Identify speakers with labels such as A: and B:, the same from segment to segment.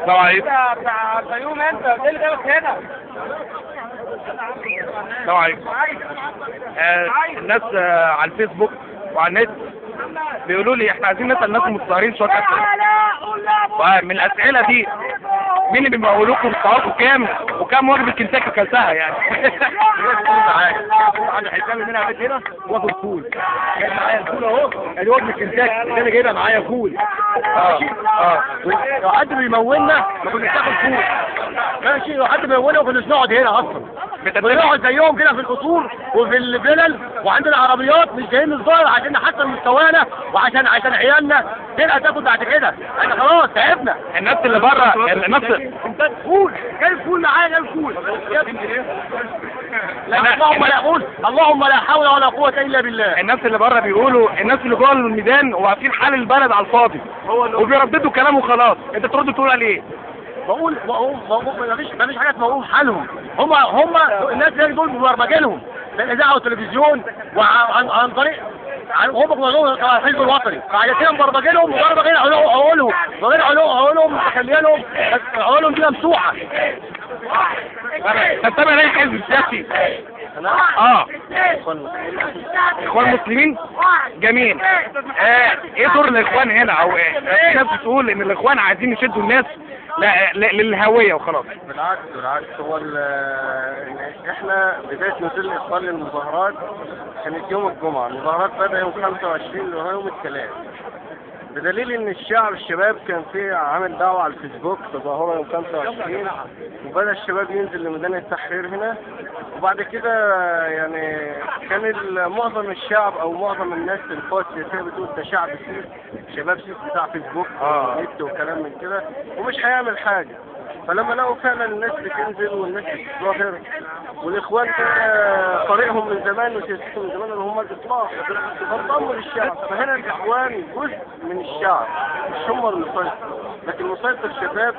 A: السلام عليكم.
B: بتاع الفيوم انت، ايه اللي جابك هنا؟
A: السلام عليكم. الناس على الفيسبوك وعلى النت بيقولوا لي احنا عايزين نسال الناس المتظاهرين شوية اسئلة. ومن الاسئلة دي مين اللي بيمولوكم بتاعكم كام وكام وجبة كنتاكي كلتها يعني؟
C: انا حسابي منها بيت هنا واكل فول. جايب معايا الفول اهو، ادي وجبة كنتاكي اللي انا جايبها معايا فول. لو حد بيمولنا ما كناش ناكل فول. ماشي، لو حد بيمولنا ما كناش نقعد هنا اصلا. بنقعد زيهم كده في القصور وفي الفلل وعندنا عربيات، مش جايين نتظاهر عشان نحسن مستوانا وعشان عيالنا تلقى تاكل بعد كده. احنا خلاص تعبنا.
A: الناس اللي بره الناس
C: فول، جايب فول معايا، جايب فول. لا اللهم لا قول، اللهم لا حول ولا قوة الا بالله.
A: الناس اللي بره بيقولوا الناس اللي جوه الميدان واقفين حال البلد على الفاضي وبيرددوا كلام وخلاص، انت ترد تقول عليه؟
C: بقول مفيش حاجة اسمها حالهم. هم الناس اللي دول مبرمجينهم بالاذاعه والتلفزيون وعن طريق هم كلهم الحزب الوطني، فعشان كده مبرمجينهم ومبرمجين عقولهم، مبرمجين عقولهم مخلينهم عقولهم دي ممسوحة.
A: تتبع اي حزب سياسي؟ اخوان مسلمين. جميل. ايه دور الاخوان هنا؟ او في ناس بتقول ان الاخوان عايزين يشدوا الناس للهوية وخلاص.
D: بالعكس بالعكس، هو احنا بداية نزول الاخوان للمظاهرات كانت يوم الجمعة، المظاهرات بدأ يوم 25 اللي هو يوم الثلاث، بدليل ان الشعب الشباب كان في عامل دعوه على الفيسبوك تظاهرة يوم 25، وبدا الشباب ينزل لميدان التحرير هنا. وبعد كده يعني كان معظم الشعب او معظم الناس القوى السياسية بتقول ده شعب سيس، شباب سيس بتاع فيسبوك ونت وكلام من كده ومش هيعمل حاجة. فلما لقوا فعلا الناس بتنزل والناس بتتظاهر، والاخوان طريقهم من زمان وسياستهم من زمان اللي هم الاصلاح، فانضموا للشعب. فهنا الاخوان جزء من الشعب، مش هم المسيطر، لكن مسيطر الشباب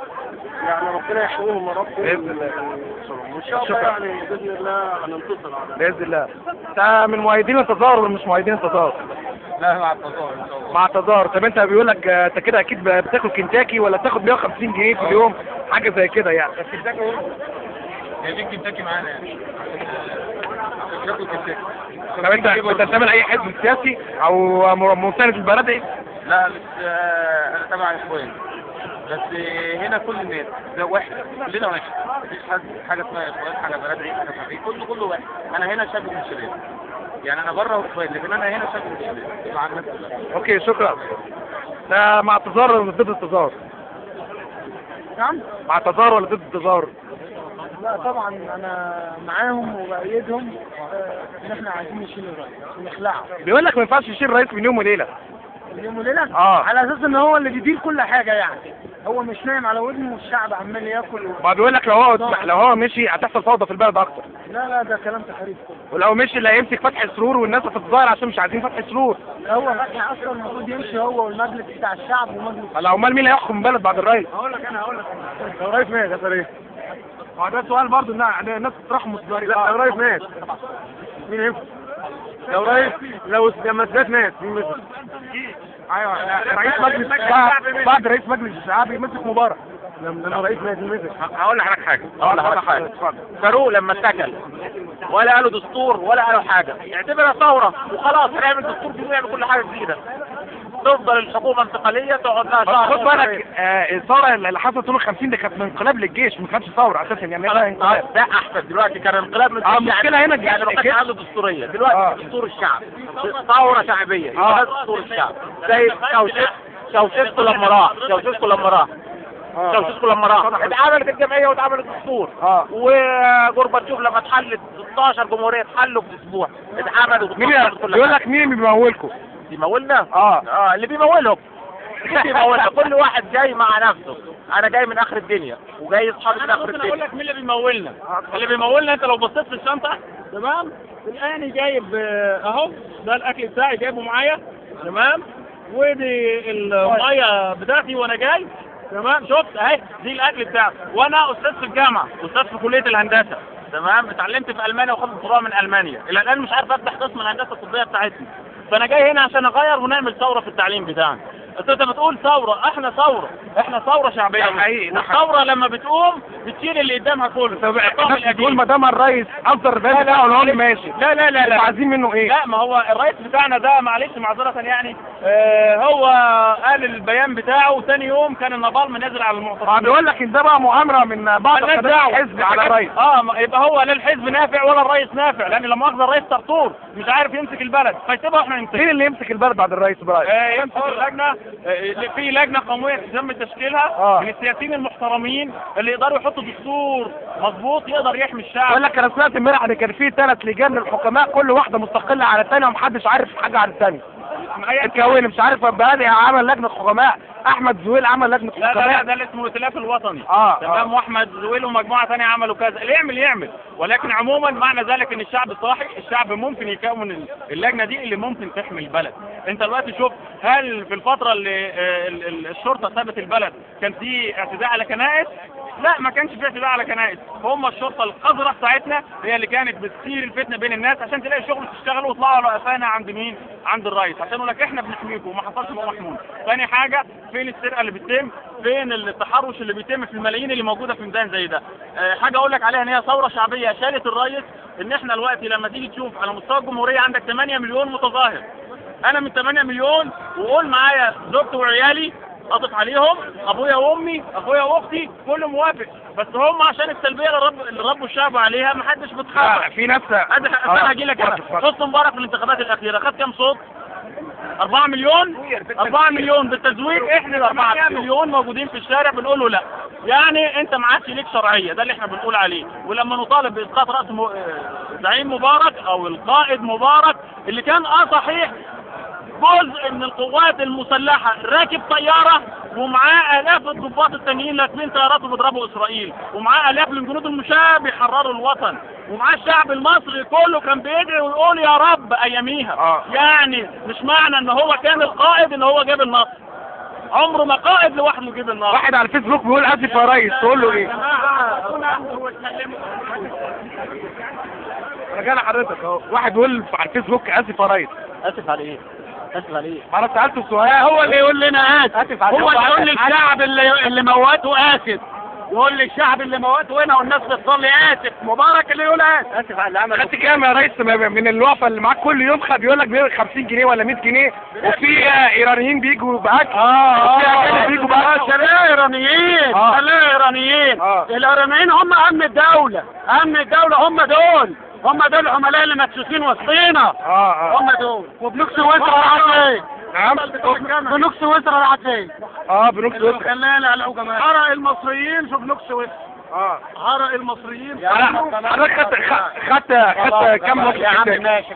D: يعني ربنا يحميهم يا رب وان شاء الله يعني باذن الله هننتصر على
A: باذن الله. انت من مؤيدين التظاهر ولا مش مؤيدين التظاهر؟
D: لا، مع التظاهر ان شاء الله.
A: مع التظاهر. طب انت بيقول لك انت كده اكيد بتاكل كنتاكي ولا بتاخد 150 جنيه في اليوم حاجة زي كده يعني.
D: بس كنتاكي جايبين كنتاكي معانا يعني عشان ناكل كنتاكي.
A: طب انت بتنتمي لاي حزب سياسي او مساند البلدي؟
D: لا بس انا تبع الاخوان، بس هنا كل الناس ده واحد، كلنا واحد، مفيش حد حاجة اسمها اخوان حاجة بلدي حاجة فريق، كله واحد. انا هنا شاب من الشباب يعني، انا بره اخوان لكن انا هنا شاب من الشباب مع الناس كلها.
A: okay شكرا. ده مع التظاهر ولا ضد التظاهر؟
B: نعم،
A: مع التظاهر ولا ضد التظاهر؟
B: لا طبعا انا معاهم وبأيدهم ان احنا عايزين نشيل الرئيس ونخلعه.
A: بيقول لك ما ينفعش يشيل الرئيس من يوم وليلة.
B: من يوم وليلة؟ على اساس ان هو اللي بيدير كل حاجة يعني، هو مش نايم على ودنه والشعب عمال ياكل
A: ما بيقول لك لو هو مشي هتحصل فوضى في البلد اكتر.
B: لا لا، ده كلام تخريف كله.
A: ولو مشي اللي هيمسك فتحي سرور والناس هتتظاهر عشان مش عايزين فتحي سرور.
B: هو فتحي اصلا المفروض يمشي هو والمجلس بتاع الشعب ومجلس.
A: هلا امال مين اللي هيحكم البلد بعد الرئيس؟
B: هقول لك انا
C: لو الرئيس مات هيحصل ايه؟
A: ما ده سؤال برضه الناس تطرحه متظاهرين.
C: لا لو الرئيس مات مين هيمسك؟ لو رئيس لو لما السادات مات مين مسك؟
A: ايوه رئيس مجلس الشعب بعد رئيس مجلس الشعب يمسك مبارك.
C: لما رئيس مات مين مسك؟
E: هقول لحضرتك حاجة، هقول لحضرتك حاجة. فاروق لما اتكل ولا قالوا دستور ولا قالوا حاجة، اعتبرها ثورة وخلاص، هنعمل دستور جديد ونعمل كل حاجة جديدة. تفضل الحكومة انتقالية تقعد لها شهر.
A: خد بالك الثورة اللي حصلت طول 50 دي كانت من انقلاب للجيش، ما كانتش ثورة اساسا يعني.
E: ده احسن دلوقتي، كان انقلاب من الجيش.
A: المشكلة هنا
E: يعني ما كانش عنده دستورية، دلوقتي دستور الشعب، ثورة شعبية، يبقى دستور الشعب. زي شاوشيسكو لما راح، شاوشيسكو لما راح اتعملت الجمعية واتعملت دستور. وجورباتشوف لما اتحلت 16 جمهورية اتحلوا في اسبوع، اتعملوا.
A: بيقول لك مين بيمولكم؟
E: بيمولنا؟ اللي بيمولهم. مين بيمولنا؟ كل واحد جاي مع نفسه. انا جاي من اخر الدنيا وجاي اصحابي من اخر الدنيا.
F: اقول لك مين اللي بيمولنا؟ اللي بيمولنا انت لو بصيت في الشنطة تمام، تلقاني جايب اهو ده الاكل بتاعي جايبه معايا تمام، ودي المية بتاعتي وانا جاي تمام، شفت اهي دي الاكل بتاعي. وانا استاذ في الجامعة، استاذ في كليه الهندسة تمام، اتعلمت في المانيا وخدت دكتوراه من المانيا، الى الان مش عارف افتح قسم الهندسة الطبية بتاعتنا. فانا جاي هنا عشان اغير ونعمل ثورة في التعليم بتاعنا. اصل انت بتقول ثورة، احنا ثورة، احنا ثورة شعبية. الثورة لما بتقوم بتشيل اللي قدامها كله.
A: الناس بتقول ما دام الرئيس اصدر البيان بتاعه العلي ماشي.
F: لا لا لا لا،
A: عايزين منه ايه؟
F: لا، ما هو الرئيس بتاعنا ده معلش معذرة يعني، هو قال البيان بتاعه وثاني يوم كان النبال نازل على المعتصمين.
A: بيقول لك ان ده بقى مؤامرة من بعض الحزب على الرئيس.
F: يبقى هو لا الحزب نافع ولا الرئيس نافع، لان لما مؤاخذة الرئيس طرطور مش عارف يمسك البلد، فيسيبها واحنا نمسكها.
A: مين اللي يمسك البلد بعد الرئيس برايك؟
F: يمسك اللجنة، في لجنة قومية تم تشكيلها من السياسيين المحترمين اللي يقدروا يحطوا دستور مظبوط يقدر يحمي الشعب.
A: بقول لك انا سمعت امبارح ان كان في 3 لجان للحكماء، كل واحدة مستقلة على الثانية ومحدش عارف حاجة عن الثانية. اتكون مش عارف بقى عمل لجنة حكماء، احمد زويل عمل لجنة حكماء.
F: لا لا، ده اللي اسمه الائتلاف الوطني. تمام، واحمد زويل ومجموعة ثانية عملوا كذا، اللي يعمل يعمل، ولكن عموما معنى ذلك ان الشعب صاحي، الشعب ممكن يكون اللجنة دي اللي ممكن تحمي البلد. انت دلوقتي شوف، هل في الفترة اللي الشرطة سابت البلد كان في اعتداء على كنائس؟ لا، ما كانش في اعتداء على كنائس. هم الشرطة القذرة بتاعتنا هي اللي كانت بتثير الفتنة بين الناس عشان تلاقي شغل تشتغلوا ويطلعوا على قفانا عند مين؟ عند الرئيس، عشان يقول لك احنا بنحميكم وما حصلش ما محمود. ثاني حاجة، فين السرقة اللي بتتم؟ فين التحرش اللي بيتم في الملايين اللي موجودة في ميدان زي ده؟ حاجة اقول لك عليها ان هي ثورة شعبية شالت الرئيس. ان احنا دلوقتي لما تيجي تشوف على مستوى الجمهورية عندك 8 مليون متظاهر. انا من 8 مليون وقول معايا زوجتي وعيالي اطف عليهم، ابويا وامي، اخويا واختي، كله موافق، بس هم عشان السلبية اللي ربوا الشعب عليها ما حدش بيتحرك.
A: في ناس
F: انا هاجي لك انا. حسني مبارك في الانتخابات الاخيرة خد كام صوت؟ 4 مليون، 4 مليون بالتزوير. احنا 4 مليون موجودين في الشارع بنقول له لا، يعني انت ما عادش ليك شرعية، ده اللي احنا بنقول عليه. ولما نطالب باسقاط راس زعيم مبارك او القائد مبارك اللي كان صحيح جزء من القوات المسلحة راكب طيارة ومعاه آلاف الضباط التانيين راكبين طيارات وبيضربوا إسرائيل، ومعاه آلاف من جنود المشاة بيحرروا الوطن، ومعاه الشعب المصري كله كان بيدعي ويقول يا رب أياميها. يعني مش معنى إن هو كان القائد إن هو جاب النصر، عمره ما قائد لوحده جاب النصر.
A: واحد على الفيسبوك بيقول آسف يا ريس، تقول له إيه؟ رجعنا حضرتك أهو، واحد بيقول على الفيسبوك آسف يا ريس.
F: آسف على إيه؟ اسف عليه.
A: ما انا سالته السؤال،
F: هو اللي يقول لنا اسف، هو اللي يقول للشعب اللي موته اسف، يقول للشعب اللي موته هنا والناس بتصلي اسف، مبارك اللي يقول اسف. اسف على اللي عمله.
A: خدت كام يا ريس من الوقفة اللي معاك كل يوم؟ بيقول لك 50 جنيه ولا 100 جنيه، وفي ايرانيين بيجوا باكل. في اجانب بيجوا باكل.
F: لا ايرانيين، لا ايرانيين، الايرانيين هم امن الدولة، امن الدولة هم دول، هم دول العملاء اللي مدسوسين وسطينا. هم دول. وبنوك سويسرا راحت فين؟
A: نعم،
F: بنوك سويسرا راحت فين؟
A: بنوك سويسرا.
F: لا لا لا، حرق المصريين في بنوك سويسرا. حرق المصريين.
A: حضرتك خدت كام وقت؟
F: يا عم ماشي.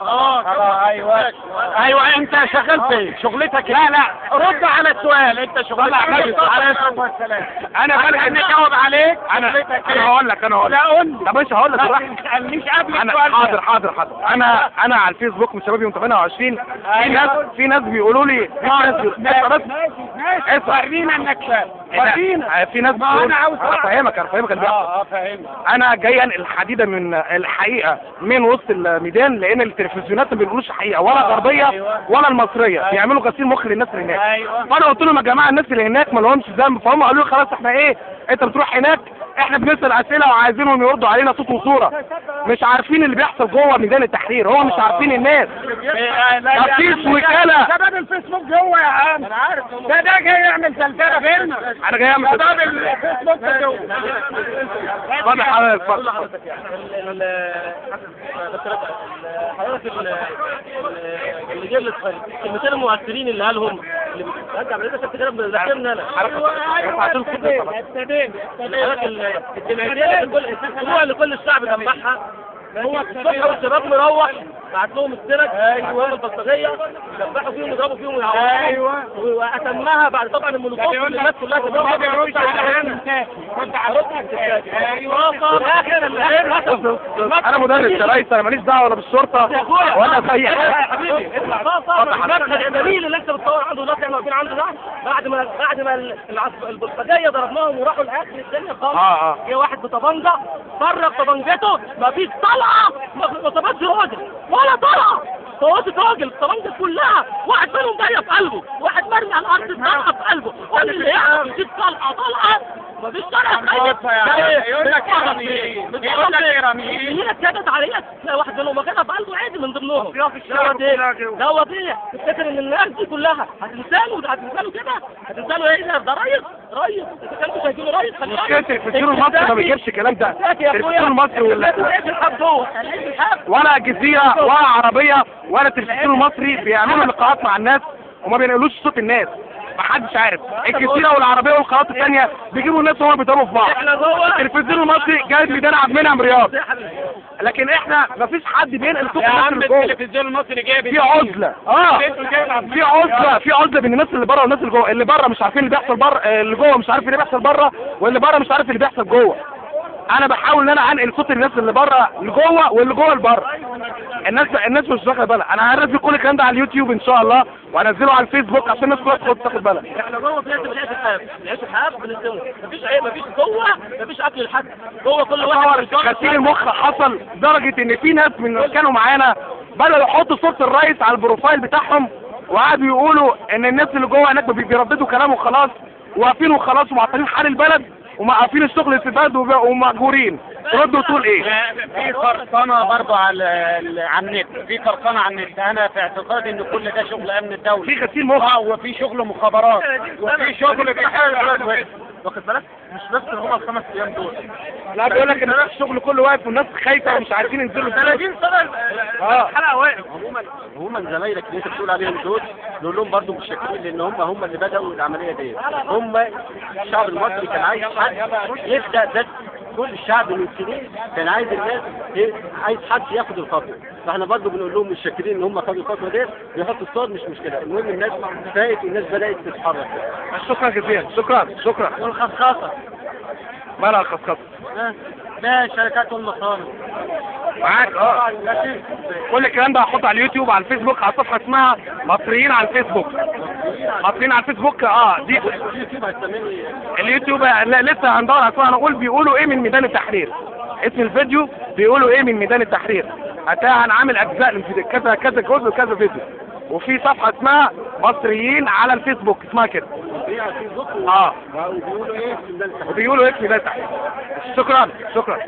F: ايوه ايوه، انت شغال فين؟ شغلتك لا لا، رد على السؤال. انت شغلتك ايه؟
A: انا بالك
F: انا اجاوب عليك.
A: انا هقول لك، انا هقول لك.
F: لا قول لي.
A: طب ماشي هقول لك.
F: ما تسالنيش قبل السؤال.
A: حاضر حاضر حاضر. انا على الفيسبوك من شباب يوم 28 في ناس بيقولوا لي،
F: ماشي ماشي، ورينا انك شاب، ورينا.
A: في ناس بتقول، انا عاوز افهمك، افهمك.
F: فاهم.
A: انا جاي انقل الحديدة من الحقيقة من وسط الميدان، لان التلفزيونات ما بيقولوش الحقيقة، ولا الغربية ولا المصرية. بيعملوا غسيل مخ للناس اللي هناك. فانا قلت لهم يا جماعة الناس اللي هناك ما لهمش ذنب، فهم قالوا لي خلاص احنا ايه، انت بتروح هناك احنا بنسال اسئلة وعايزينهم يردوا علينا صوت وصوره، مش عارفين اللي بيحصل جوه ميدان التحرير، هو مش عارفين الناس. مفيش وكالة.
F: شباب الفيسبوك جوه يا عم، انا عارف ده جاي يعمل زلزال بينا.
A: انا جاي اعمل
F: شباب الفيسبوك جوه.
A: اتفضل حضرتك، اتفضل
B: حضرتك. اللي جاي الكلمتين المؤثرين اللي قالهم اللي بترجع بس انت كده ذاكرني انا. الدموع لكل الشعب جمعها. هو الصبح والشباب مروح بعت لهم السرج، ايوه البلطجيه ذبحوا فيهم وضربوا فيهم ويعوروا. ايوه، واتمها بعد طبعا المولوتوف اللي الناس كلها تضربها.
F: رد على
B: اخر
A: انا مدرس يا ريس، انا ماليش دعوه ولا بالشرطة ولا باي حاجة
B: يا حبيبي. اطلع الدليل اللي انت بتصور عنده دلوقتي، احنا واقفين عنده ده بعد ما البلطجيه ضربناهم وراحوا لاخر الدنيا خالص. جه واحد بطبنجه فرغ طبنجته، مفيش طلقه، ما صابتش راجل ولا طلقه، صوتت راجل الطبنجه كلها، واحد منهم جاية في قلبه، واحد مرمي على الارض. يعني يقول لك يقول لك ايرانيين. هنا اتكتبت عليها تلاقي واحد منهم واخدها بقلبه عادي من ضمنهم. دوت ايه؟ تفتكر ان الناس دي كلها هتنساله كده؟ هتنساله ايه؟ ده ريس ريس، انتوا كنتوا شايفينه ريس. خلي بالك
A: التلفزيون المصري ما بيجيبش الكلام ده. التلفزيون المصري ولا الجزيرة ولا عربية ولا التلفزيون المصري بيعملوا لقاءات مع الناس وما بينقلوش صوت الناس. محدش عارف. الجزيرة والعربية والقنوات الثانية بيجيبوا الناس وهم بيضربوا في بعض. التلفزيون المصري جايب ميدان عبد المنعم رياض، لكن احنا مفيش حد بينقل صوت الناس اللي جوه.
E: التلفزيون المصري جايب
A: في عزله. في عزله بين الناس اللي بره والناس اللي جوه. اللي بره مش عارفين اللي بيحصل بره، اللي جوه مش عارف اللي بيحصل بره، واللي بره مش عارف اللي بيحصل جوه. انا بحاول ان انا انقل صوت الناس اللي بره لجوه واللي جوه لبره. الناس مش واخده بالها. انا هنزل كل الكلام ده على اليوتيوب ان شاء الله، وهنزله على الفيسبوك عشان الناس كلها تاخد بالها.
B: احنا جوه بنقدم العيش الحاف، العيش الحاف بنقدمه، مفيش عيب، مفيش جوه، مفيش اكل لحد جوه. كل واحد
A: غسيل المخ حصل لدرجة ان في ناس من اللي كانوا معانا بدأوا يحطوا صوره الرئيس على ال profile بتاعهم، وقعدوا يقولوا ان الناس اللي جوه هناك بيرددوا كلامه وخلاص، واقفين وخلاص، ومعطلين حال البلد، وموقفين الشغل في البلد، ومأجورين. تردوا تقول ايه؟
E: في قرصنة برضه على النت، في قرصنة على النت. انا في اعتقادي ان كل ده شغل امن الدولة،
A: في غسيل مخ،
E: وفي شغل مخابرات، وفي شغل بيحاول.
F: واخد بالك؟ مش بس ان هم ال5 ايام دول،
A: لا بيقول لك ان الشغل كله واقف والناس خايفة ومش عارفين ينزلوا.
F: 30 سنة الحلقة واقف.
D: عموما زمايلك اللي انت بتقول عليهم دول نقول لهم برضه متشكرين، لان هم اللي بداوا العملية دي. هم الشعب المصري كان عايز حد يبدا، بس كل الشعب من سنين كان عايز الناس، عايز حد ياخد الخطوة. فاحنا برضه بنقول لهم متشكرين ان هم خدوا الخطوة دي، بيحطوا الصور مش مشكلة، المهم الناس فاقت والناس بدات تتحرك.
A: شكرا جزيلا، شكرا شكرا.
F: والخصخصه
A: مالها الخصخصه؟
F: ده الشركات والمصانع
A: معاك. كل الكلام ده هحطه على اليوتيوب، على الفيسبوك، على صفحة اسمها مصريين على الفيسبوك. مصريين على الفيسبوك. دي اليوتيوب. لا لسه هندور على اسمها. هنقول بيقولوا ايه من ميدان التحرير، اسم الفيديو بيقولوا ايه من ميدان التحرير. هتلاقي هنعمل اجزاء للفيديو، كذا كذا جزء وكذا فيديو. وفي صفحة اسمها مصريين على الفيسبوك اسمها كده. وبيقولوا ايه في ميدان التحرير. شكرا شكرا.